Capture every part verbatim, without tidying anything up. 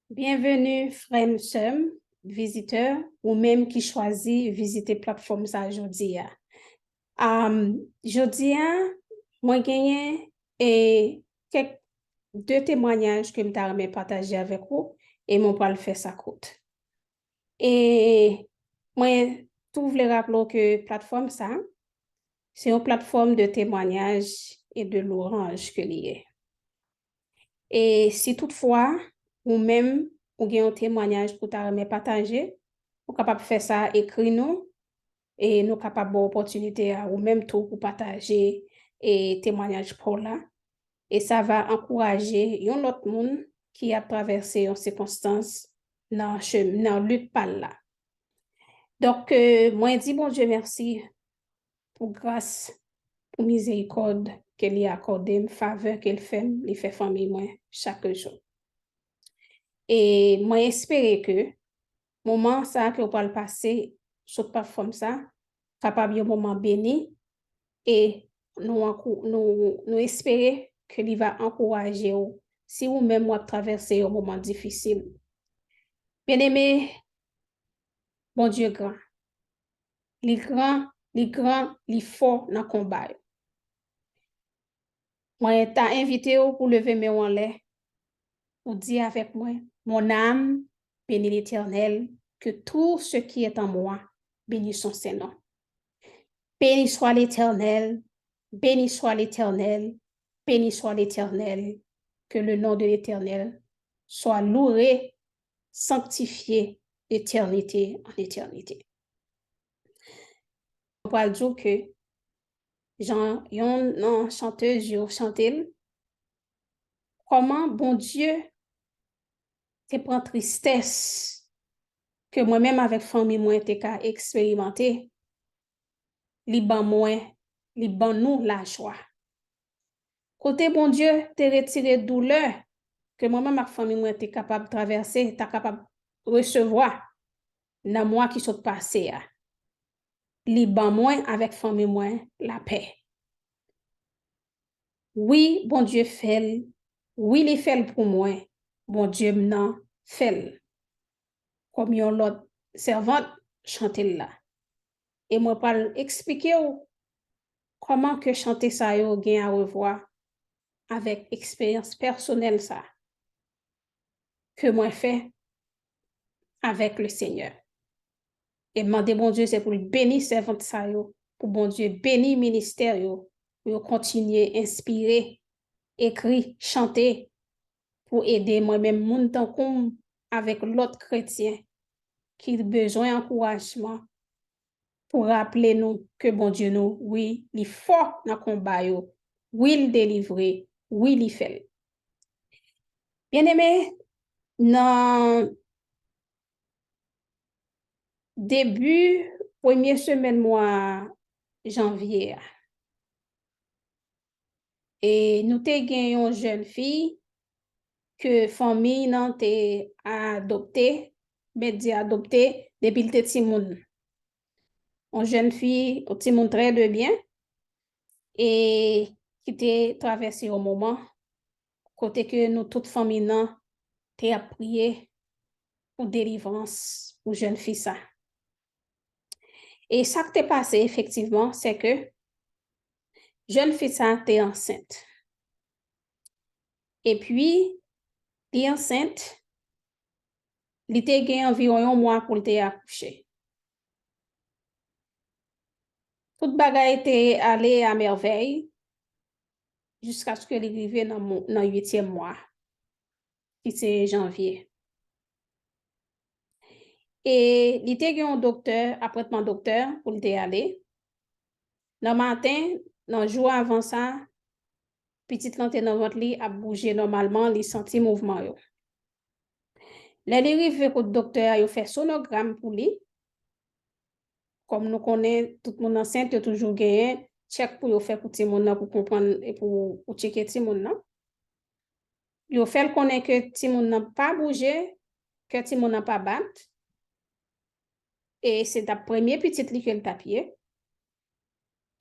Byenveni, frè m, sè m, vizitè, ou menm ki chwazi vizite platfòm sa a jodi a. Am, jodi a, mwen genyen, e, kèk de temwanyaj ke m ta renmen pataje avèk ou, e mwen pral fè sa kout. E mwen tou vle raple w ke platfòm sa, se yon platfòm de temwanyaj e de lwanj ke li ye. E si toutfwa, ou menm, ou gen yon temwanyaj pou ta renmen pataje, ou kapab fè sa, ekri nou, e nou kapab ba w opòtinite a ou menm tou pou pataje, e, temwanyaj pa w la. E sa va ankouraje yon lòt moun ki ap travèse yon sikonstans nan chem-, nan lit pa l la. Donk, e, mwen di Bondye mèsi pou gras, pou mizerikòd ke li akòde m, favè ke l fè m, li fè fanmi mwen chak jou. E mwen espere ke moman sa a ke w pral pase sou platfòm sa kapab yon moman beni, e nou ankou-, nou, nou espere ke li va ankouraje w si ou menm w ap travèse yon moman difisil. Byeneme, Bondye gran. Li gran, li gran, li fò nan konba yo. Mwen ta envite w pou leve men w anlè, pou di avèk mwen, Mon âme, bénis l'Éternel, que tout ce qui est en moi bénisse son saint nom. Béni soit l'Éternel, béni soit l'Éternel, béni soit l'Éternel, que le nom de l'Éternel soit loué, sanctifié d'éternité en éternité. Mwen pral di w ke jan yonn nan chantèz yo chante l, kòman Bondye te pran tristès ke mwen menm avèk fanmi mwen te ka eksperimante, li ban mwen, li ban nou lajwa. Kote Bondye te retire doulè ke mwen menm ak fanmi mwen te kapab travèse, ta kapab resevwa nan mwa ki sot pase a. Li ban mwen avèk fanmi mwen lapè. Wi, Bondye fè l. Wi, li fè l pou mwen. Bondye m nan fè l. Kòm yon lòt sèvant chante l la. E mwen pral eksplike w kòman ke chante sa yo gen arevwa avèk eksperyans pèsonèl sa ke mwen fè avèk le Senyè. E m mande Bondye se pou l beni sèvant sa yo, pou Bondye beni ministè yo, pou yo kontinye enspire, ekri, chante, pou ede mwen menm moun tankou m avèk lòt kretyen ki bezwen ankourajman, pou raple nou ke Bondye nou, wi, li fò nan konba yo, wi, l delivre, wi, li fè l. Byeneme, nan debi premye semèn mwa janvye a, e nou te gen yon jèn fi ke fanmi nan te adopte, mèt di adopte, depi l te timoun. Yon jèn fi, yon timoun trè de byen, e ki te travèse yon moman kote ke nou tout fanmi nan te ap priye pou delivrans pou jèn fi sa. E sa k te pase efektivman, se ke jèn fi sa te ansent. Epi, li ansent, li te gen anviwon yon mwa pou l te akouche. Tout bagay te ale a mèvèy, jiskaske li rive nan mo-, nan uityèm mwa, ki se janvye. E li te gen yon doktè, apwentman doktè pou l te ale. Nan maten, nan jou avan sa, pitit lan te nan vant li ap bouje nòmalman, li santi mouvman yo. Lè li rive kot doktè a, yo fè sonogram pou li. Kòm nou konnen, tout moun ansent, yo toujou genyen tchèk pou yo fè pou timoun nan, pou konprann e pou, pou tcheke timoun nan. Yo fè l konnen ke timoun nan pa bouje, kè timoun nan pa bat. E se t ap premye pitit li ke l t ap ye.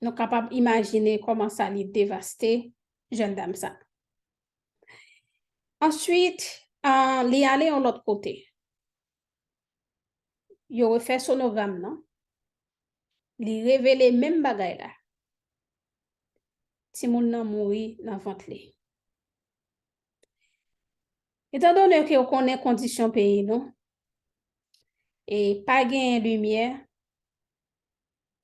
Nou kapab imajine kòman sa li devaste jèn dam sa. Answit, ah, li ale yon lòt kote. Yo refè sonogram nan. Li revele menm bagay la. Timoun nan mouri nan vant li. Etandone ke w konnen kondisyon peyi nou, e pa genyen limyè,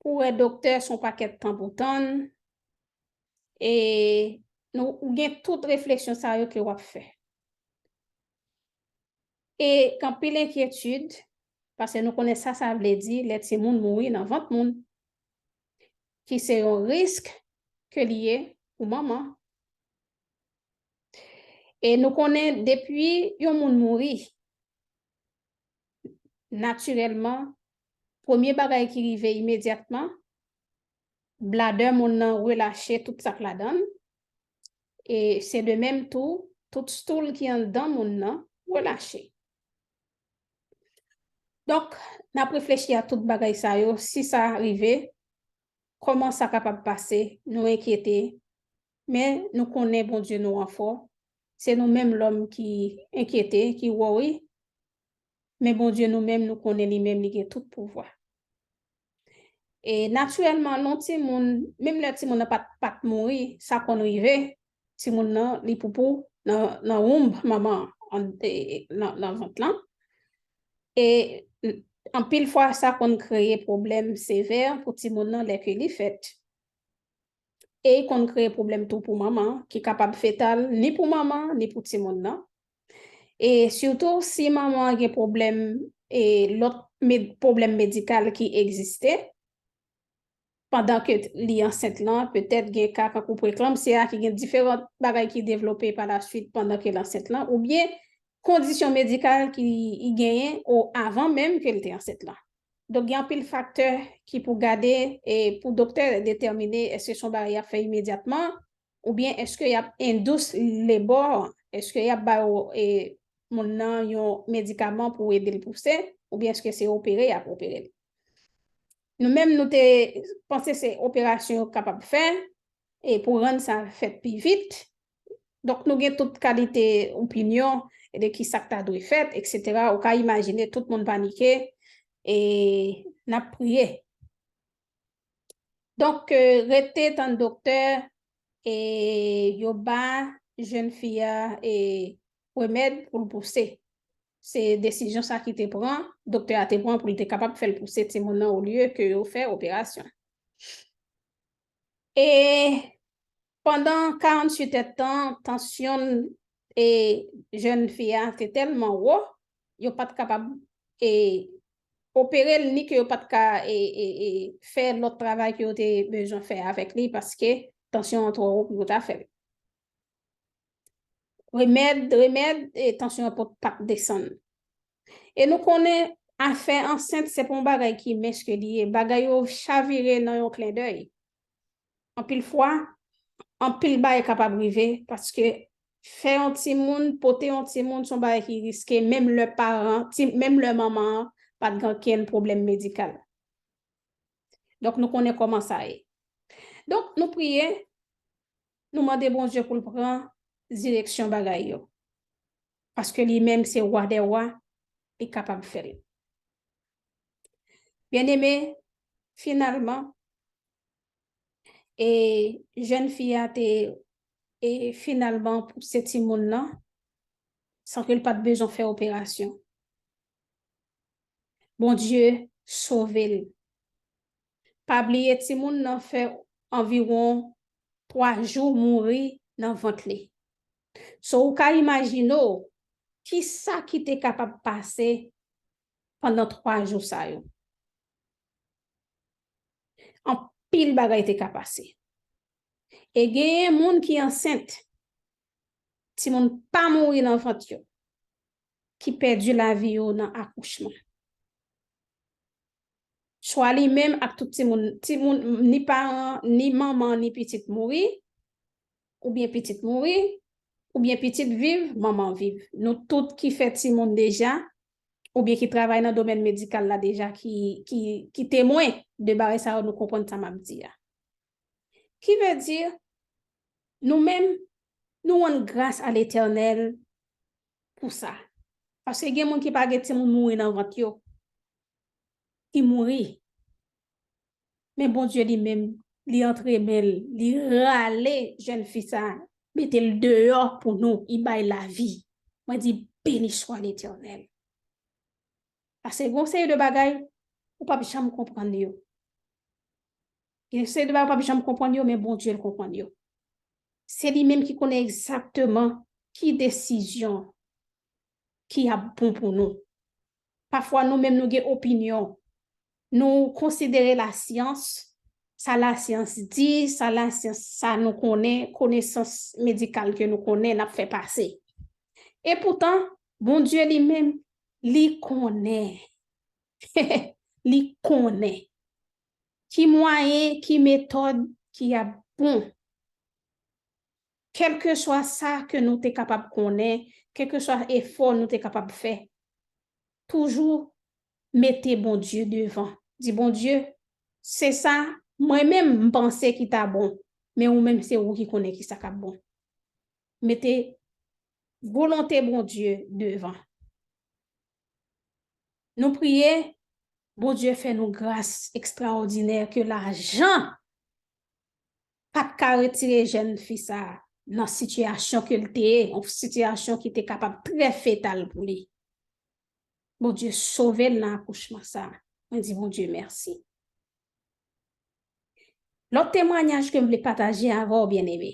pou wè doktè se yon pakèt tan pou tann, e nou, ou gen tout refleksyon sa yo ke w ap fè. E gen anpil enkyetid, paske nou konnen sa sa vle di lè timoun mouri nan vant moun, ki se yon risk ke li ye pou manman. E nou konnen depi yon moun mouri, natirèlman, premye bagay ki rive imedyatman, bladè moun nan relache tout sa k ladan l. E se de menm tou, tout stoul ki anndan moun nan relache. Donk, n ap reflechi a tout bagay sa yo, si sa rive, kòman sa kapab pase, nou enkyete, men nou konnen Bondye nou an fò. Se nou menm lòm ki enkyete, ki worry, men Bondye nou menm, nou konnen li menm, li gen tout pouvwa. E natirèlman, lè yon timoun, menm lè timoun nan pa t, pa t mouri, sa konn rive, timoun nan, li poupou nan, nan wonm manman an, e, e, nan, nan vant lan. E n-, anpil fwa, sa konn kreye pwoblèm sevè pou timoun nan lè ke li fèt. E li konn kreye pwoblèm tou pou manman, ki kapab fetal ni pou manman, ni pou timoun nan. E sitou si manman an gen pwoblèm, e lòt med-, pwoblèm medikal ki egziste, pandan ke li ansent lan, petèt gen ka kankou preklanmsi a, ki gen diferan bagay ki devlope pa la swit pandan ke l ansent lan, oubyen kondisyon medikal ki li genyen o avan menm ke l te ansent lan. Donk, gen anpil faktè ki pou gade e pou doktè detèmine èske se yon bagay y ap fè imedyatman, oubyen èske y ap induce labor, èske y ap ba yo, e, moun nan yon medikaman pou ede l pouse, oubyen èske se opere y ap opere l. Nou menm, nou te panse se operasyon yo kapab fè, e pou rann sa fèt pi vit. Donk, nou gen tout kalite opinyon de ki sa k ta dwe fèt, etsetera. Ou ka imajine tout moun panike, e n ap priye. Donk, e, rete tann doktè, e yo ba jèn fi a, e, remèd pou l pouse. Se desizyon sa ki te pran, doktè a te pran pou l te kapab fè l pouse timoun nan olye ke yo fè operasyon. E pandan karanntuit èdtan, tansyon, e, jèn fi a te tèlman wo, yo pa t kapab, e, opere l, ni ke yo pa t ka, e, e, e, fè lòt travay ke yo te bezwen fè avèk li, paske tansyon an twò wo pou yo ta fè l. Remèd, remèd, e tansyon an pa t desann. E nou konnen afè ansent, se pa yon bagay ki mens ke li ye. Bagay yo chavire nan yon klendèy. Anpil fwa, anpil bagay kapab rive, paske fè yon timoun, pote yon timoun, se yon bagay ki riske, menm lè paran, ti, menm lè manman an pa t gen okenn pwoblèm medikal. Donk, nou konnen kòman sa ye. Donk, nou priye, nou mande Bondye pou l pran direksyon bagay yo. Paske li menm se wa dè wa, li kapab fè l. Byeneme, finalman, e jèn fi a te, e finalman pouse timoun nan, san ke l pa t bezwen fè operasyon. Bondye sove l. Pa bliye, timoun nan fè anviwon twa jou mouri nan vant li. So, ou ka imajine w ki sa ki te kapab pase pandan twa jou sa yo. Anpil bagay te ka pase. E genyen moun ki ansent, timoun pa mouri nan vant yo, ki pèdi lavi yo nan akouchman. Swa li menm ak tout timoun, timoun, ni paran, ni manman, ni pitit mouri, oubyen pitit mouri, oubyen pitit viv, manman viv. Nou tout ki fè timoun deja, oubyen ki travay nan domèn medikal la deja, ki, ki, ki temwen de bagay sa yo, nou konprann sa m ap di a. Ki vle di, nou menm, nou rann gras a Letènèl pou sa. Paske gen moun ki pa gen timoun mouri nan vant yo, ki mouri. Men Bondye li menm, li antre men l, li rale jèn fi sa, mete l deyò pou nou, li bay lavi. Mwen di, beni swa Letènèl. Paske gen yon seri de bagay, ou p ap janm konprann yo. Gen seri de bagay ou p ap janm konprann yo, men Bondye l konprann yo. Se li menm ki konnen egzakteman ki desizyon ki ap bon pou nou. Pafwa nou menm nou gen opinyon. Nou konsidere lasyans, sa lasyans di, sa lasyans, sa nou konnen, konesans medikal ke nou konnen, n ap fè pase. Epoutan, Bondye li menm, li konnen. Li konnen ki mwayen, ki metòd ki ap bon. Kèlkeswa sa ke nou te kapab konnen, kèlkeswa efò nou te kapab fè, toujou mete Bondye devan. Di, Bondye, se sa, mwen menm, m panse ki ta bon, men ou menm, se ou ki konnen ki sa k ap bon. Mete volonte Bondye devan. Nou priye, Bondye fè nou gras ekstraòdinè ke lajan pa t ka retire jèn fi sa a nan sitiyasyon ke l te ye, yon sitiyasyon ki te kapab trè fetal pou li. Bondye sove l nan akouchman sa a. Mwen di Bondye mèsi. Lòt temwayaj ke m vle pataje avè w, byeneme.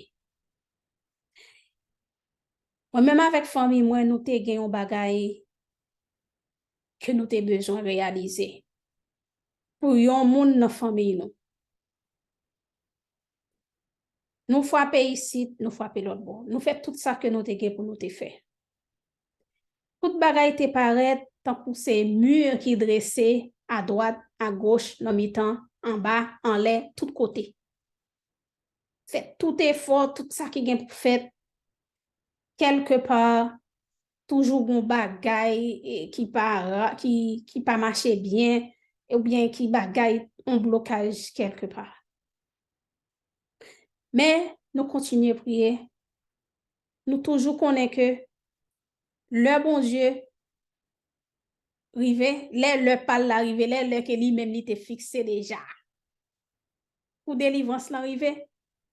Mwen menm avèk fanmi mwen, nou te gen yon bagay ke nou te bezwen reyalize pou yon moun nan fanmi nou. Nou frape isit, nou frape lòt bò. Nou fè tout sa ke nou te gen pou nou te fè. Tout bagay te parèt tankou se mi ki drese adwat, agoch, nan mitan, anba, anlè, tout kote. Fè tout efò, tout sa ki gen pou fèt, kèlkepa, toujou gon bagay, e, ki pa ra-, ki, ki pa mache byen, oubyen ki bagay, yon blokaj kèlkepa. Men, nou kontinye priye. Nou toujou konnen ke lè Bondye rive, lè lè pa l la rive, lè lè ke li menm li te fikse deja pou delivrans lan rive,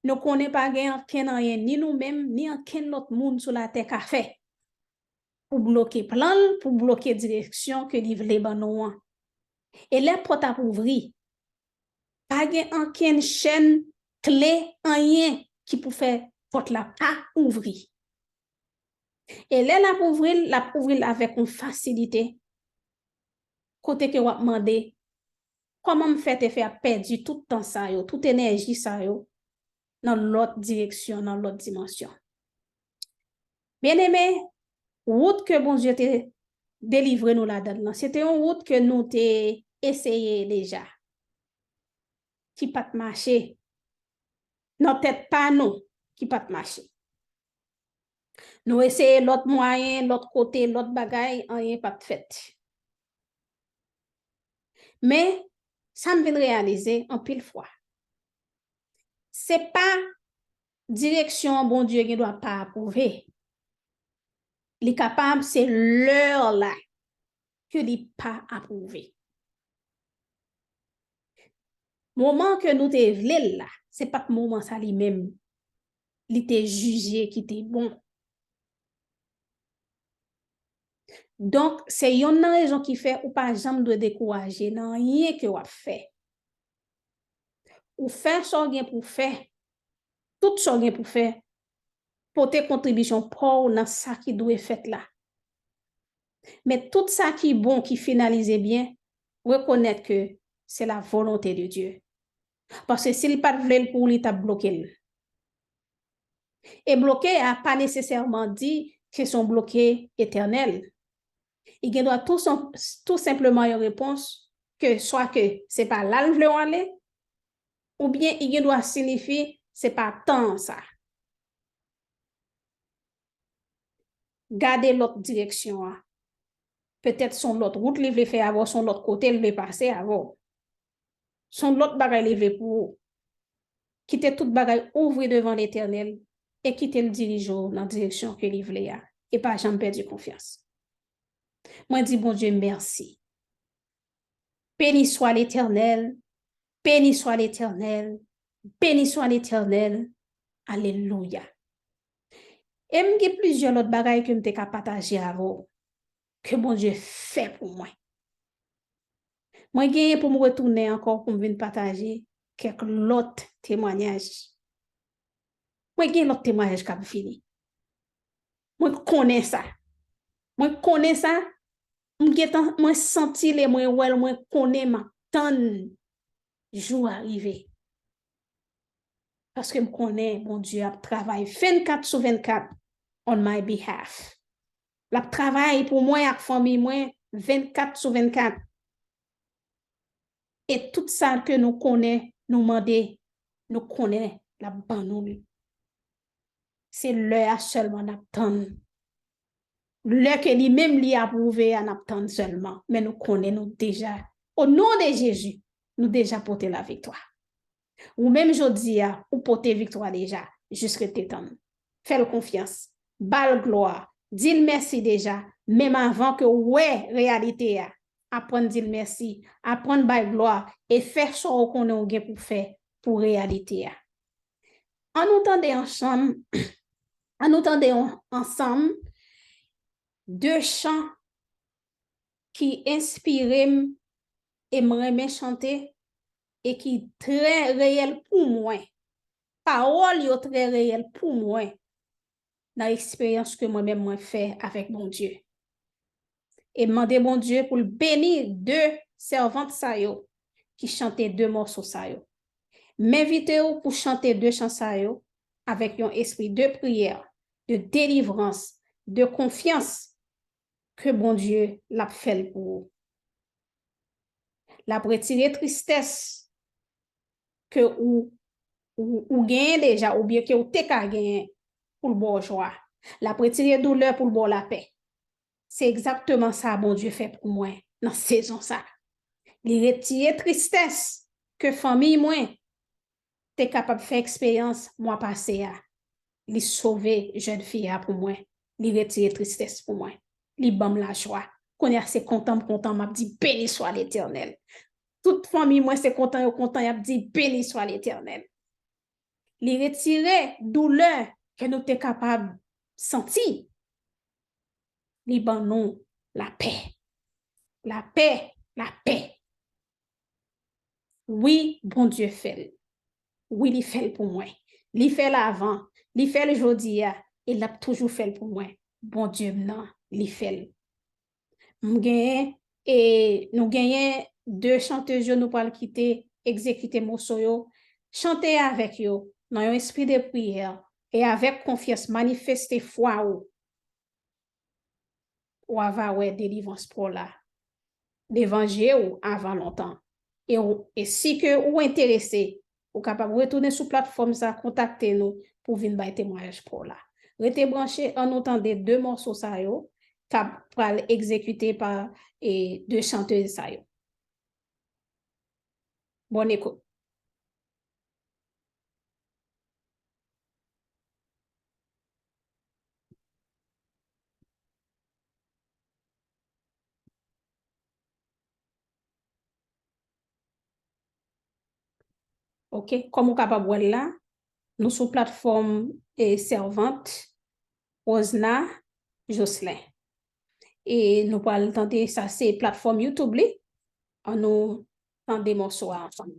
nou konnen pa gen ankenn anyen, ni nou menm, ni ankenn lòt moun sou latè ka fè pou bloke plan l, pou bloke direksyon ke li vle ban nou an. E lè pòt ap ouvri, pa gen ankenn chèn, kle, anyen ki pou fè pòt la pa ouvri. E lè l ap ouvri l, l ap ouvri l avèk yon fasilite. Kote ke w ap mande, kòman m fè te fè ap pèdi tout tan sa yo, tout enèji sa yo, nan lòt direksyon, nan lòt dimansyon? Byeneme, wout ke Bondye te delivre nou ladan l lan, se te yon wout ke nou te eseye deja, ki pa t mache. Nan tèt pa nou, ki pa t mache. Nou eseye lòt mwayen, lòt kote, lòt bagay, anyen pa t fèt. Men, sa m vin reyalize anpil fwa, se pa direksyon an Bondye gen dwa pa apwouve. Li kapab se lè la ke li pa apwouve. Moman ke nou te vle l la, se pa t moman sa li menm li te jije ki te bon. Donk, se yonn nan rezon ki fè ou pa janm dwe dekouraje nan anyen ke w ap fè. Ou fè sa w gen pou w fè, tout sa w gen pou w fè, pote kontribisyon pa w nan sa ki dwe fèt la. Men tout sa ki bon, ki finalize byen, rekonèt ke se la volonte de Dye. Paske si l pa t vle l pou ou, li t ap bloke l. E bloke a pa nesesèman di ke se yon bloke etènèl. Li gen dwa tou, tou senpleman yon repons ke swa ke se pa la l vle w ale, oubyen li gen dwa siyifi se pa tan an sa. Gade lòt direksyon an. Petèt se yon lòt wout li vle fè avè w, se yon lòt kote l vle pase avè w. Se yon lòt bagay li vle pou ou. Kite tout bagay ouvri devan Letènèl e kite l dirije w nan direksyon ke li vle a. e pa janm pèdi konfyans. Mwen di Bondye mèsi. Béni soit l'Éternel, béni soit l'Éternel, béni soit l'Éternel. Alelouya. E m gen plizyè lòt bagay ke m te ka pataje avè w, ke Bondye fè pou mwen. Mwen genyen pou m retounen ankò pou m vin pataje kèk lòt temwayaj. Mwen gen lòt temwayaj k ap vini. Mwen konnen sa. Mwen konnen sa. M gentan, mwen santi l e mwen wè l, mwen konnen m ap tann jou a rive. Paske m konnen Bondye ap travay vennkat sou vennkat on my behalf. L ap travay pou mwen ak fanmi mwen vennkat sou vennkat. E tout sa ke nou konnen, nou mande, nou konnen l ap ban nou li. Se lè a sèlman n ap tann. Lè ke li menm li apwouve a, n ap tann sèlman. Men nou konnen nou deja, o non de Jezi, nou deja pote laviktwa. Ou menm jodi a, ou pote viktwa deja, jis rete tann. Fè l konfyans, ba l glwa, di l mèsi deja, menm avan ke w wè reyalite a. Aprann di l mèsi, aprann bay glwa, e fè sa w konnen w gen pou fè pou reyalite a. An nou tande ansanm, an nou tande an- ansanm de chan ki enspire m e m renmen chante e ki trè reyèl pou mwen. Pawòl yo trè reyèl pou mwen nan eksperyans ke mwen menm mwen fè avèk Bondye. E m mande Bondye pou l beni de sèvant sa yo ki chante de mòso sa yo. M envite w pou chante de chan sa yo avèk yon espri de priyè, de delivrans, de konfyans ke Bondye l ap fè l pou ou. L ap retire tristès ke ou, ou, ou genyen deja oubyen ke ou te ka genyen pou l ba w jwa. L ap retire doulè pou l ba w lapè. Se egzakteman sa Bondye fè pou mwen nan sezon sa. Li retire tristès ke fanmi mwen te kapab fè eksperyans mwa pase a. Li sove jèn fi a pou mwen. Li retire tristès pou mwen. Li ban m lajwa. Kounye a se kontan m kontan, m ap di, Béni soit l'Éternel. Tout fanmi mwen se kontan yo kontan, y ap di, Béni soit l'Éternel. Li retire doulè ke nou te kapab santi. Li ban nou lapè. Lapè, lapè. Wi, Bondye fè l. Wi, li fè l pou mwen. Li fè l avan, li fè l jodi a, e l ap toujou fè l pou mwen. Bondye m nan, li fè l. M genyen, e nou genyen de chantèz yo nou pral kite egzekite moso yo. Chante avèk yo nan yon espri de priyè e avèk konfyans manifeste fwa ou. Ou ava wè delivrans pa w la devan je w avan lontan. E, w- e si ke ou enterese, ou kapab retounen sou platfòm sa, kontakte nou pou vin bay temwayaj pa w la. Rete branche, ann nou tande de mòso sa yo k ap pral egzekite pa e de chantèz sa yo. Bonne écoute. Ok, kòm ou kapab wè l la, nou sou platfòm e sèvant Rosna Jocelyn. E nou pral tande, sa se platfòm YouTube li. Ann nou tande mòso a ansanm.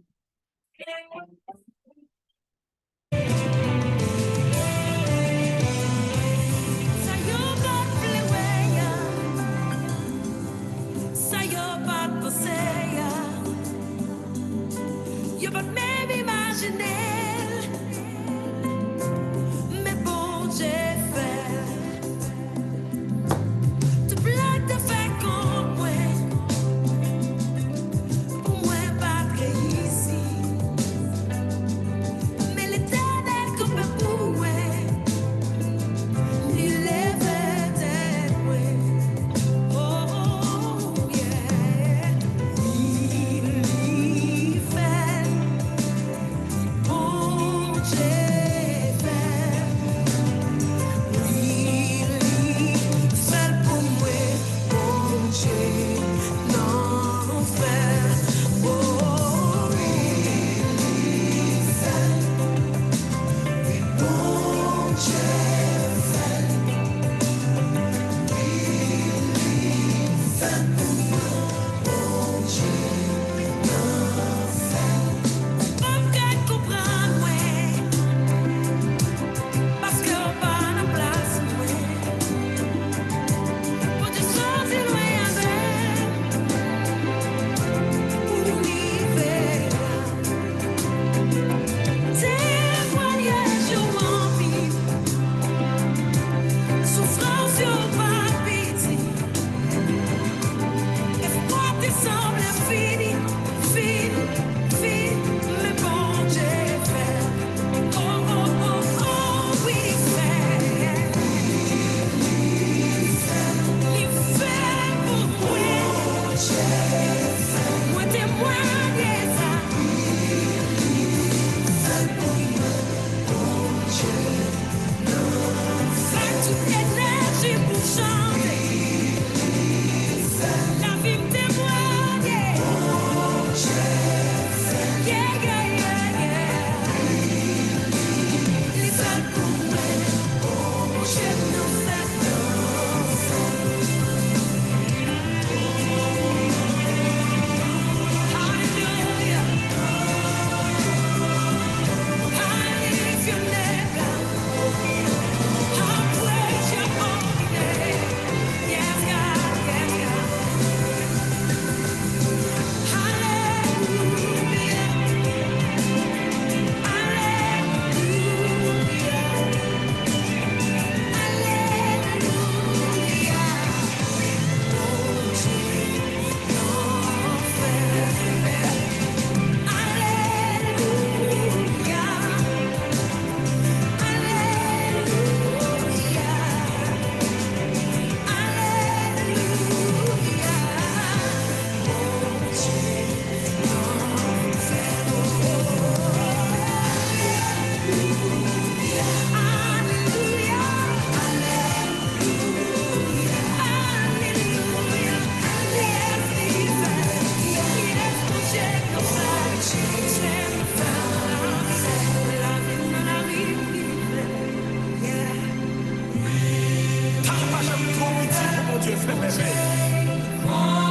Sa yo pa t vle wè a, sa yo pa t panse a, yo pa t menm imajine l, men Bondye fè l. Tout plè te fè kont mwen, pou mwen pa t reyisi. Men Letènèl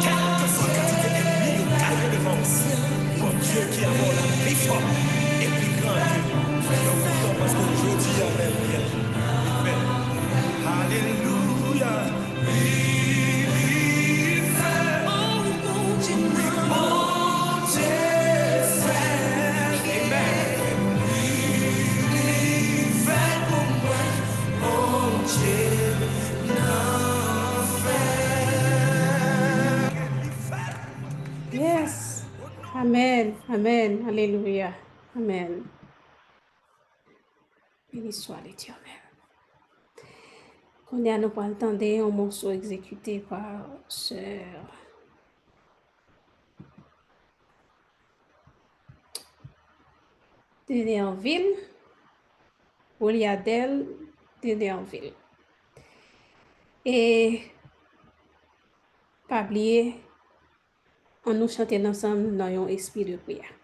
Kèlkeswa kantite ènmi yo gaye devan w, Bondye ki avè w la pi fò e pi gran ke yo kontan paske jodi a menm li fè. Alelouya. Wi, li fè. Wi, Bondye fè. Amen. Wi, li fè pou mwen. Bondye nan fè. Yes. Amen. Amen. Alelouya. Amen. Beni swa Letènèl. Kounye a nou pral tande yon moso egzekite pa sè Denervil, Oliadel Denervil. E pa bliye, ann nou chante l ansanm nan yon espri de priyè.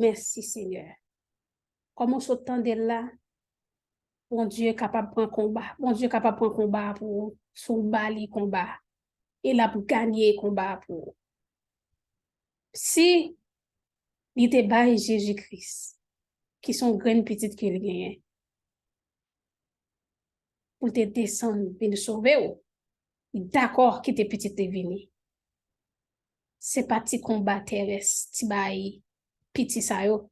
Mèsi, Senyè. Kòm ou sot tande l la, Bondye kapab pran konba. Bondye kapab pran konba a pou ou, si w ba li konba a. E l ap ganye konba a pou ou. Si li te bay Jezi Kris, ki se yon grenn pitit ke li genyen, pou l te desann vin sove w, li dakò kite pitit li vini. Se pa ti konba terès, ti bay piti sa yo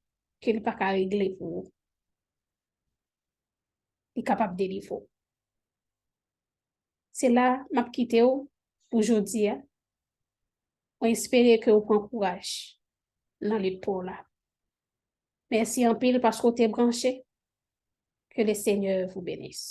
ke li pa ka regle pou ou. Li kapab delivre w. Se la m ap kite w pou jodi a. Mwen espere ke w pran kouraj nan lit pou w la. Mèsi anpil paske w te branche. Que le Seigneur vous bénisse.